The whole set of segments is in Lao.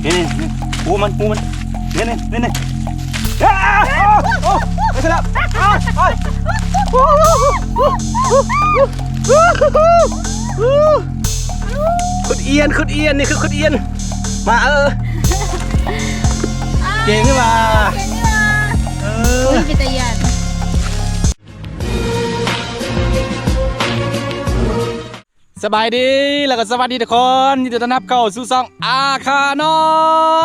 ນີ້ໆໆ ຫູມັນ ຫູມັນ ນີ້ໆໆໆ ອ້າ ໂອ້ ໄປຊະແລ້ວ ອ້າ ອ້າ ຂຸດອຽນ ຂຸດອຽນ ນີ້ຄືຂຸດອຽນ ມາ ເອີ ເກັ່ງນີ້ຫວ່າ ເກັ່ງນີ້ຫວ່າ ເອີ ໂອ້ຍ ເປັນຕາຢ້ານ. ສະບາຍດີ ແລ້ວກໍສະຫວັດດີທຸກຄົນ ຍິນດີຕ້ອນຮັບເຂົ້າສູ່ຊ່ອງອາຄານ້ອ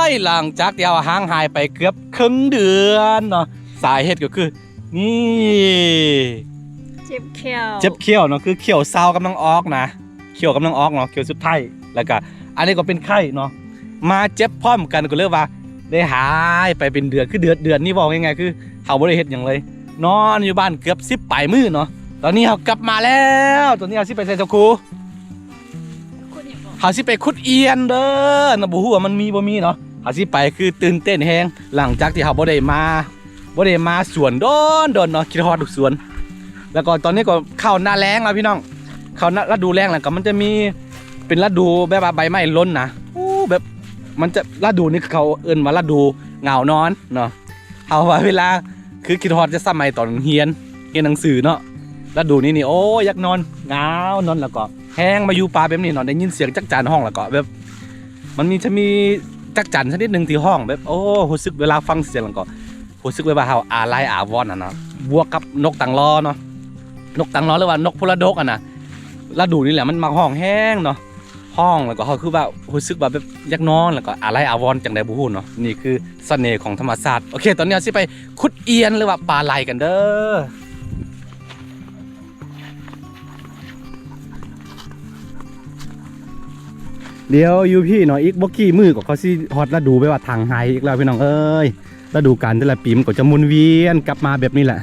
ຍ. ຫຼັງຈາກທີ່ເຮົາຫ່າງຫາຍໄປເກືອບເຄິ່ງເດືອນເນາະ ສາເຫດກໍຄື ນີ້ ເຈັບແຂ້ວ ເຈັບແຂ້ວເນາະ ຄືແຂ້ວຊາວກຳລັງອອກນະ ແຂ້ວກຳລັງອອກເນາະ ແຂ້ວສຸດທ້າຍ ແລ້ວກະອັນນີ້ກໍເປັນໄຂ້ເນາະ ມາເຈັບພ້ອມກັນ ກໍເລີຍວ່າໄດ້ຫາຍໄປເປັນເດືອນ ຄືເດືອນ ເດືອນນີ້ເວົ້າງ່າຍໆ ຄືເຮົາບໍ່ໄດ້ເຮັດຫຍັງເລີຍ ນອນຢູ່ບ້ານເກືອບສິບປາຍມື້ເນາະ. ຕອນນີ້ເຮົາກັບມາແລ້ວ ຕອນນີ້ເຮົາຊິໄປໃສ ຊາວຄູ? ເຮົາຊິໄປຂຸດອຽນເດີເນາະ ບໍ່ຮູ້ວ່າມັນມີບໍ່ມີເນາະ ເຮົາຊິໄປ ຄືຕື່ນເຕັ້ນແຮງ ຫຼັງຈາກທີ່ເຮົາບໍ່ໄດ້ມາ ບໍ່ໄດ້ມາສວນດົນໆເນາະ ຄິດຮອດສວນ. ແລ້ວກໍຕອນນີ້ກໍເຂົ້າໜ້າແລ້ງແລ້ວພີ່ນ້ອງ ເຂົ້າໜ້າລະດູແລ້ງ ແລ້ວກໍມັນຈະມີເປັນລະດູແບບວ່າໃບໄມ້ຫຼົ່ນນະ ໂອ້ ແບບມັນຈະ ລະດູນີ້ເຂົາເອີ້ນວ່າລະດູຫງາວນອນເນາະ. ເຮົາວ່າເວລາ ຄືຄິດຮອດແຕ່ສະໄໝຕອນຮຽນ ຮຽນໜັງສືເນາະ ລະດູນີ້ນີ້ ໂອ້ ຢາກນອນ ຫງາວນອນ ແລ້ວກໍແຮງມາຢູ່ປ່າແບບນີ້ເນາະ ໄດ້ຍິນສຽງຈັກຈານຮ້ອງ ແລ້ວກໍແບບ ມັນມີ ຈະມີຈັກຈັນຊະນິດໜຶ່ງທີ່ຮ້ອງແບບ ໂອ້ ຮູ້ສຶກເວລາຟັງສຽງແລ້ວກໍ ຮູ້ສຶກແບບວ່າເຮົາອາໄລອາວອນຫັ້ນນະ ບວກກັບນົກຕັງລໍເນາະ ນົກຕັງລໍ ຫຼືວ່ານົກໂພລະດົກຫັ້ນນະ ລະດູນີ້ແຫຼະມັນມັກຮ້ອງແຮງເນາະ ຮ້ອງແລ້ວກໍເຮົາຄືວ່າຮູ້ສຶກວ່າແບບຢາກນອນ ແລ້ວກໍອາໄລອາວອນຈັ່ງໃດບໍ່ຮູ້ເນາະ. ນີ້ຄືສະເໜ່ຂອງທຳມະຊາດ. ໂອເຄ ຕອນນີ້ເຮົາຊິໄປຂຸດອຽນ ຫຼືວ່າປາໄຫຼກັນເດີ. ດຽວຢູ່ພີ້ເນາະ ອີກບໍ່ກີ້ມື້ກໍເຂົາຊິຮອດລະດູແບບວ່າຖາງໄຮ່ອີກແລ້ວພີ່ນ້ອງເອີຍ. ລະດູການແຕ່ລະປີມັນກໍຈະໝູນວຽນກັບມາແບບນີ້ແຫຼະ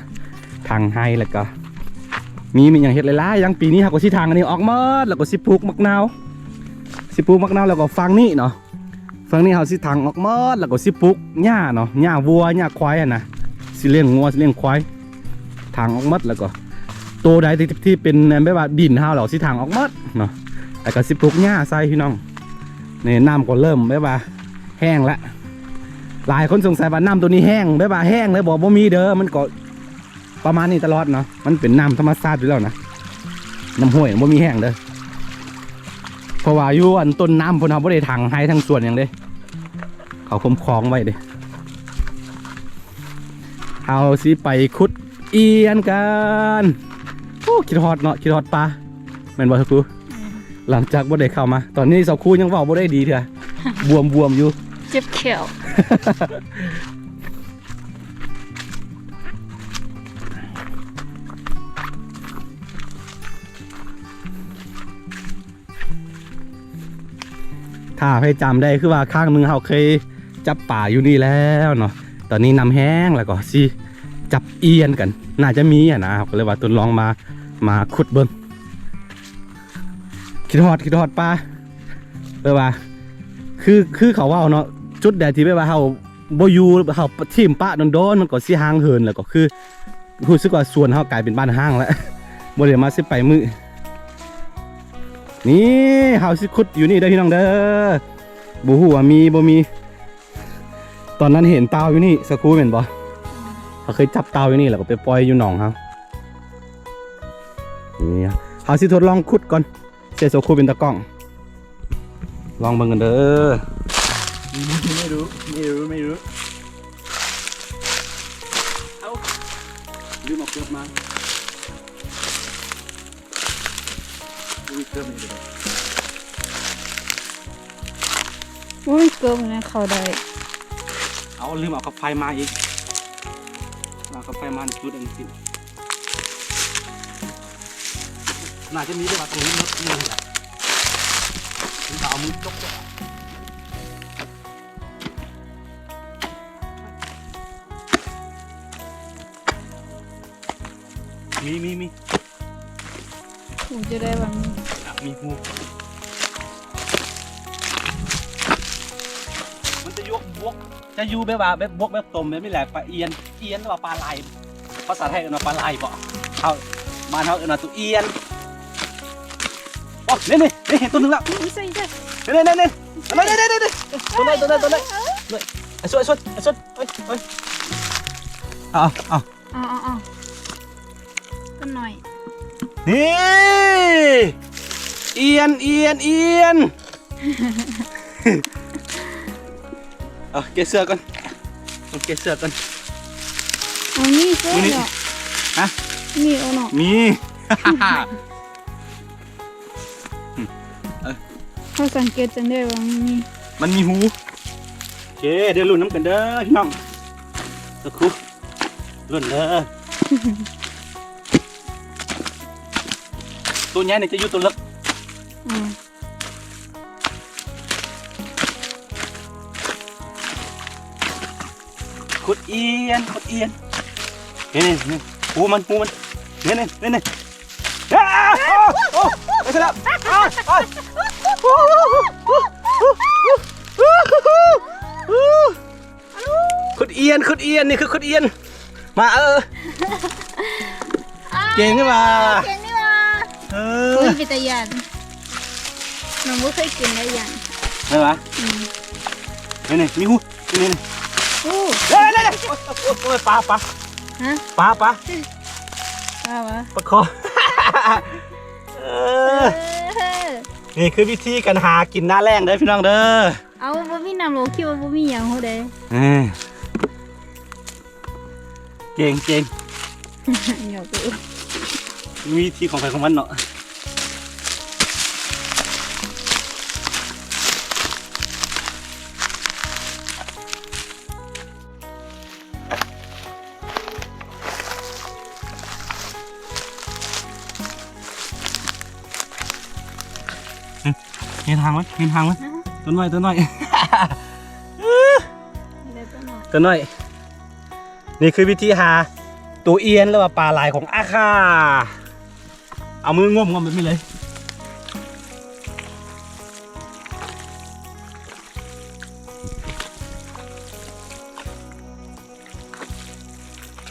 ຖາງໄຮ່ ແລ້ວກໍມີ ມີຫຍັງເຮັດຫຼາຍໆຢ່າງ. ປີນີ້ເຮົາກໍຊິຖາງອັນນີ້ອອກໝົດ ແລ້ວກໍຊິປູກໝາກນາວ ຊິປູກໝາກນາວ ແລ້ວກໍຝັ່ງນີ້ເນາະ ຝັ່ງນີ້ເຮົາຊິຖາງອອກໝົດ ແລ້ວກໍຊິປູກຫຍ້າເນາະ ຫຍ້າວັວຫຍ້າຄວາຍຫັ້ນນະ ຊິລ້ຽງງົວຊິລ້ຽງຄວາຍ ຖາງອອກໝົດ ແລ້ວກໍໂຕໃດທີ່ ທີ່ເປັນແບບວ່າດິນເຮົາ ເຮົາຊິຖາງອອກໝົດເນາະ ແລ້ວກໍຊິປູກຫຍ້າໃສ່ພີ່ນ້ອງ. ນີ້ນ້ຳກໍເລີ່ມແບບວ່າແຫ້ງລະ ຫຼາຍຄົນສົງໄສວ່ານ້ຳໂຕນີ້ແຫ້ງ ແບບວ່າແຫ້ງເລີຍບໍ່? ບໍ່ມີເດີ ມັນກໍປະມານນີ້ຕະຫຼອດເນາະ ມັນເປັນນ້ຳທຳມະຊາດຢູ່ແລ້ວນະ ນ້ຳຫ້ວຍບໍ່ມີແຫ້ງເດີ ເພາະວ່າຢູ່ອັນຕົ້ນນ້ຳພຸ້ນ ເຮົາບໍ່ໄດ້ຖາງໄຮ່ຖາງສວນຫຍັງເດ້ ເຂົາຄຸ້ມຄອງໄວ້ເດ້. ເຮົາຊິໄປຂຸດອຽນກັນ. ໂອ້ ຄິດຮອດເນາະ ຄິດຮອດປາ ແມ່ນບໍ່ຊາວຄູ? ແມ່ນ. ຫຼັງຈາກບໍ່ໄດ້ເຂົ້າມາ ຕອນນີ້ຊາວຄູຍັງເວົ້າບໍ່ໄດ້ດີເທື່ອ ບວມໆຢູ່ ເຈັບແຂ້ວ. ຖ້າໃຜຈຳໄດ້ ຄືວ່າຄັ້ງໜຶ່ງເຮົາເຄີຍຈັບປາຢູ່ນີ້ແລ້ວເນາະ ຕອນນີ້ນ້ຳແຫ້ງ ແລ້ວກໍຊິຈັບອຽນກັນ ໜ້າຈະມີຫັ້ນນະ ເຮົາກໍເລີຍວ່າທົດລອງມາ ມາຂຸດເບິ່ງ. ຄິດຮອດ ຄິດຮອດປາ ແບບວ່າ ຄື ຄືເຂົາເວົ້າເນາະ ຈຸດໃດທີ່ແບບວ່າເຮົາບໍ່ຢູ່ ເຮົາຖິ້ມປະດົນໆ ມັນກໍຊິຫ່າງເຫີນ ແລ້ວກໍຄື ຮູ້ສຶກວ່າສວນເຮົາກາຍເປັນບ້ານຮ້າງແລ້ວ ບໍ່ໄດ້ມາສິບປາຍມື້. ນີ້ເຮົາຊິຂຸດຢູ່ນີ້ເດີພີ່ນ້ອງເດີ ບໍ່ຮູ້ວ່າມີບໍ່ມີ. ຕອນນັ້ນເຫັນເຕົ່າຢູ່ນີ້ ຊາວຄູແມ່ນບໍ່? ເຮົາເຄີຍຈັບເຕົ່າຢູ່ນີ້ ແລ້ວກໍໄປປ່ອຍຢູ່ໜອງເຮົາ. ນີ້ ເຮົາຊິທົດລອງຂຸດກ່ອນ ໃຊ້ຊາວຄູເປັນຕາກ້ອງ. ລອງເບິ່ງກັນເດີ. ໄມ່ຮູ້ ໄມ່ຮູ້ ໄມ່ຮູ້ ເອົ້າ ລືມເອົາເກືອບມາ. ອຸ້ຍ ເກືອບນີ້ເດ້ ໂອ້ຍ ເກືອບນີ້ເຂົ້າໄດ້. ເອົາ ລືມເອົາກັບໄຟມາອີກ ເອົາກັບໄຟມາຈຸດອັນນີ້. ໜ້າຈະມີ ແຕ່ວ່າຕ້ອງມີລົດໜຶ່ງແຫຼະ ເອົາມືຈົກ. ມີ ມີ ມີ ໂອ້ ຈະໄດ້ວ່າມີ ມີຫູ ມັນຈະຢູ່ບວກ ຈະຢູ່ແບບວ່າແບບບວກແບບຕົມແບບນີ້ແຫຼະ ປາອຽນ ອຽນ ຫຼືວ່າປາໄຫຼ ພາສາໄທເອີ້ນວ່າປາໄຫຼບໍ? ເຮົາ ບ້ານເຮົາເອີ້ນວ່າຕຸອຽນ. ໂອ້ ນີ້ ນີ້ ນີ້ ເຫັນຕົວໜຶ່ງແລ້ວ ນີ້ໃສ່ ນີ້ ນີ້ ນີ້ ນີ້ ນີ້ ຕົວນັ້ນ ຕົວນັ້ນ ຕົວນັ້ນ ໄອ້ສົດ ໄອ້ສົດ ໄອ້ສົດ ເອີຍ ເອີຍ ເອົາ ເອົາ ເອົາ ເອົາ ເອົາ ຕົວນ້ອຍ ນີ້ ອຽນ ອຽນ ອຽນ ເອົາ ແກະເສື້ອກ່ອນ ເອົາ ແກະເສື້ອກ່ອນ ເອົາ ມີເສື້ອເນາະ ຮະ ມີເອົາເນາະ ມີ ອືມ ເອີ ເຮົາສັງເກດຈັ່ງໃດວ່າມັນມີ ມັນມີຮູ ໂອເຄ ດຽວລຸ້ນນຳກັນເດີພີ່ນ້ອງ ສັກຄູ່ ລຸ້ນເດີ ໂຕໃຫຍ່ນີ້ຈະຢູ່ໂຕເລິກ ອືມ ຂຸດອຽນ ຂຸດອຽນ ນີ້ ນີ້ ນີ້ ຫູມັນ ຫູມັນ ນີ້ ນີ້ ນີ້ ນີ້ ອ້າ ໂອ້ ໂອ້ ໄປຊະແລ້ວ ອ້າ ອ້າ ຂຸດອຽນ ຂຸດອຽນ ນີ້ຄືຂຸດອຽນ ມາ ເອີ ເກັ່ງນີ້ຫວ່າ ເກັ່ງນີ້ຫວ່າ ເອີ ໂອ້ຍ ເປັນຕາຢ້ານ ນ້ອງບໍ່ເຄີຍກິນໄດ້ຢ້ານ ແມ່ນຫວາ ອືມ ນີ້ ນີ້ ມີຫູ ນີ້ ນີ້ ໂອ້ ເດ້ ເດ້ ເດ້ ໂອ້ຍ ໂອ້ຍ ປາ ປາ ຮະ ປາ ປາ ປາຫວາ ປາຄໍ ເອີ ເອີ ນີ້ຄືວິທີການຫາກິນໜ້າແລ້ງເດີພີ່ນ້ອງເດີ ເອົາ ບໍ່ມີນ້ຳ ບໍ່ຄິດວ່າບໍ່ມີຫຍັງເຮົາເດ້ ເອີ ເກັ່ງ ເກັ່ງ ຫຍອກເອີ ມີທີ່ຂອງໃຜຂອງມັນເນາະ ເຫັນຫາງມັນ ເຫັນຫາງມັນ ອືຮຶ ຕົວນ້ອຍ ຕົວນ້ອຍ ຕົວນ້ອຍ ຕົວນ້ອຍ ນີ້ຄືວິທີຫາໂຕອຽນ ຫຼືວ່າປາຫຼາຍຂອງອາຄາ ເອົາມືງົມໆແບບນີ້ເລີຍ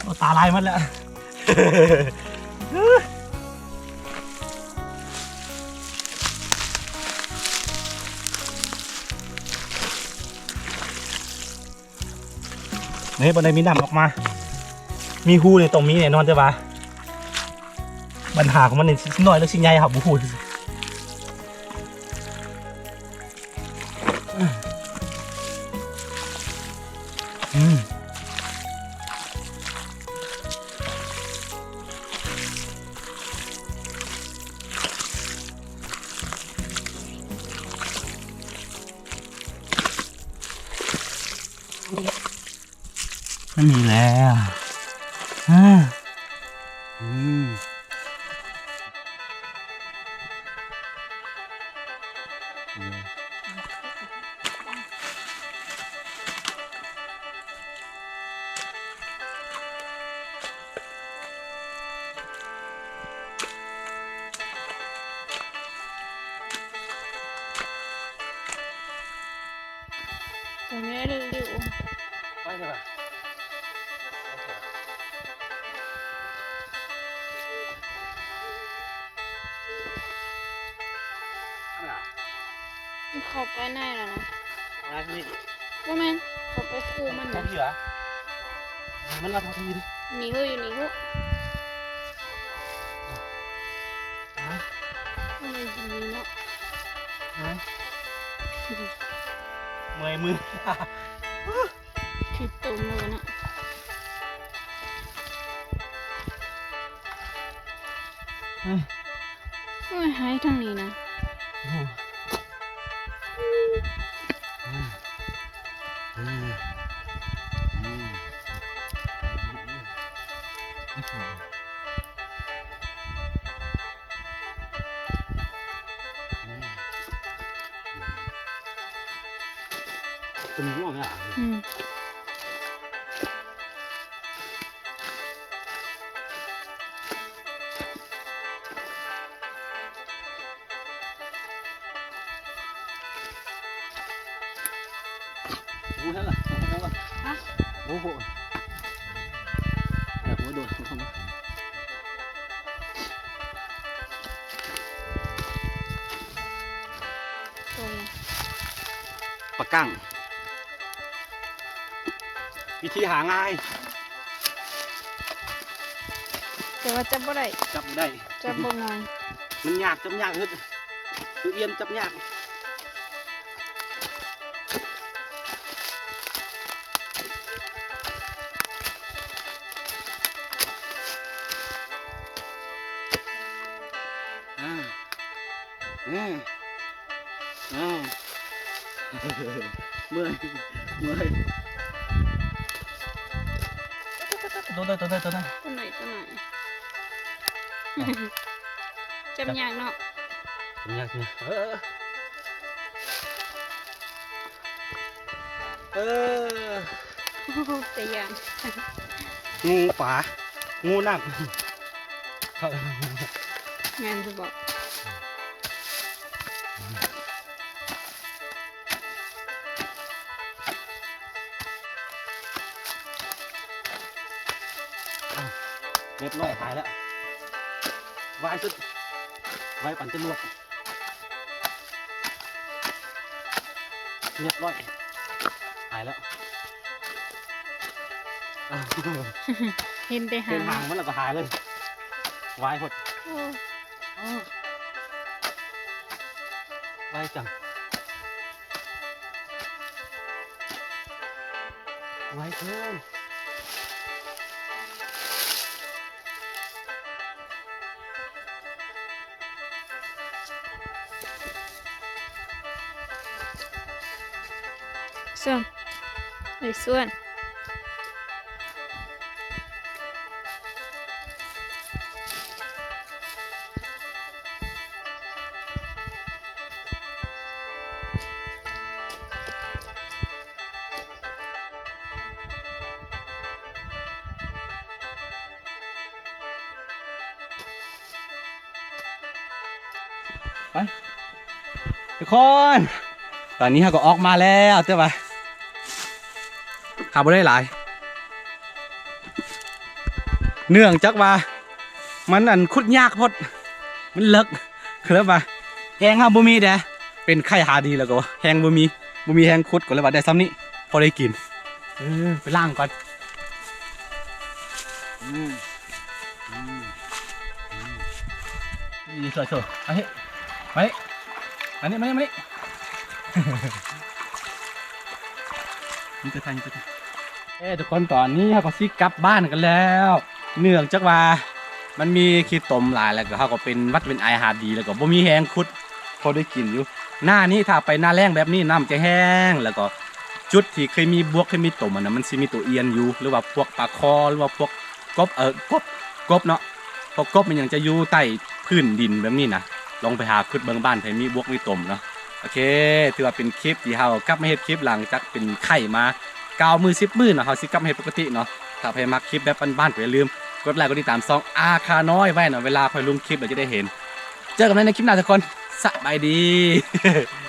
ໂອ້ ຕາລາຍໝົດແລ້ວ ນີ້ ບໍ່ໄດ້ມີນ້ຳອອກມາ ມີຮູນີ້ຕ້ອງມີແນ່ນອນ ແຕ່ວ່າບັນຫາຂອງມັນນີ້ຊິນ້ອຍຫຼືຊິໃຫຍ່ ເຮົາບໍ່ຮູ້ຊື່ໆ. ອືມ ມັນມີແລ້ວ ອືມ. ຕົງນີ້ເລີຍ ໄປເດີ. ເຂົ້າໄປໃນແລ້ວນະ. ມາທາງນີ້. ບໍ່ແມ່ນ ເຂົ້າໄປຄູ່ມັນນະ. ມັນມາທາງທີ່ນີ້. ນີ້ເຮີ້ຍ ຢູ່ນີ້ເຮີ້ຍ. ຮະ? ມັນຢູ່ນີ້ເນາະ. ຮະ? ເມື່ອຍມື. ຖືຕົມແລ້ວນະ. ເອີຍ ໂອ້ຍ ຫາຍທາງນີ້ນະ. ໂອ້ ເປັນຫ່ວງອະ. ອືມ. ໂອ້ ຫັ້ນລະ ຮະ? ໂອ້ໂຫ ແບບໂດດເຂົ້າມາ. ໂອ້ຍ ປາກ້າງ. ວິທີຫາງ່າຍ ແຕ່ວ່າຈັບບໍ່ໄດ້ ຈັບບໍ່ໄດ້ ຈັບບໍ່ງ່າຍ ມັນຍາກ ຈັບຍາກເຮັດ ຄືອຽນຈັບຍາກ ອາ ອາ ອາ ເມື່ອຍ ເມື່ອຍ ໂຕໃດ ໂຕໃດ ໂຕໃດ ໂຕໜ້ອຍ ໂຕໜ້ອຍ ຈັບຍາກເນາະ ຈັບຍາກ ເອີ ເອີ ໂອ້ ຕາຢ້ານ ງູປ່າ ງູນ້ຳ ແມ່ນຢູ່ບໍ? ອ້າວ ຮຽບຮ້ອຍ ຫາຍແລ້ວ ໄວສຸດ ໄວປານຈະຫຼວດ ຮຽບຮ້ອຍ ຫາຍແລ້ວ ເຫັນແຕ່ຫາງ ເຫັນຫາງມັນແລ້ວກໍຫາຍເລີຍ ໄວໂພດ ໂອ້ ໄວຈັງ ໄວເກີນ. ສ່ວນ ໄປສ່ວນ. ໄປ ທຸກຄົນ ຕອນນີ້ເຮົາກໍອອກມາແລ້ວ ແຕ່ວ່າຫາບໍ່ໄດ້ຫຼາຍ ເນື່ອງຈາກວ່າມັນ ອັນ ຂຸດຍາກໂພດ ມັນເລິກ ກໍເລີຍວ່າແຮງເຮົາບໍ່ມີເດ້ ເປັນໄຂ້ຫາດີແລ້ວກໍແຮງບໍ່ມີ ບໍ່ມີແຮງຂຸດ ກໍເລີຍວ່າໄດ້ສ່ຳນີ້ ພໍໄດ້ກິນ. ເອີ ໄປລ້າງກ່ອນ ອືມ ອືມ ອືມ ນີ້ ຊ່ວຍໆ ມານີ້ ມານີ້ ອັນນີ້ ມານີ້ ມານີ້ ມີແຕ່ໄທ ມີແຕ່ໄທ. ເອີ ທຸກຄົນ ຕອນນີ້ເຮົາກໍຊິກັບບ້ານກັນແລ້ວ ເນື່ອງຈາກວ່າມັນມີຂີ້ຕົມຫຼາຍ ແລ້ວກໍເຮົາກໍເປັນຫວັດເປັນໄອຫາດດີ ແລ້ວກໍບໍ່ມີແຮງຂຸດ ພໍໄດ້ກິນຢູ່. ໜ້ານີ້ຖ້າໄປໜ້າແລ້ງແບບນີ້ ນ້ຳຈະແຫ້ງ ແລ້ວກໍຈຸດທີ່ເຄີຍມີບວກ ເຄີຍມີຕົມຫັ້ນນະ ມັນຊິມີໂຕອຽນຢູ່ ຫຼືວ່າພວກປາຄໍ ຫຼືວ່າພວກ ກົບ ເອີ ກົບ ກົບເນາະ ພວກກົບມັນຍັງຈະຢູ່ໃຕ້ພື້ນດິນແບບນີ້ນະ ລອງໄປຫາຂຸດເບິ່ງ ບ້ານໃຜມີບວກມີຕົມເນາະ. ໂອເຄ ຖືວ່າເປັນຄລິບທີ່ເຮົາກັບມາເຮັດຄລິບຫຼັງຈາກເປັນໄຂ້ມາເກົ້າມື້ສິບມື້ເນາະ ເຮົາຊິກັບມາເຮັດປົກກະຕິເນາະ. ຖ້າໃຜມັກຄລິບແບບບ້ານໆ ກໍຢ່າລືມກົດໄລກ໌ ກົດຕິດຕາມຊ່ອງອາຄານ້ອຍໄວ້ເນາະ ເວລາຂ້ອຍລົງຄລິບແລ້ວຈະໄດ້ເຫັນ. ເຈີກັນໃໝ່ໃນຄລິບໜ້າທຸກຄົນ ສະບາຍດີ.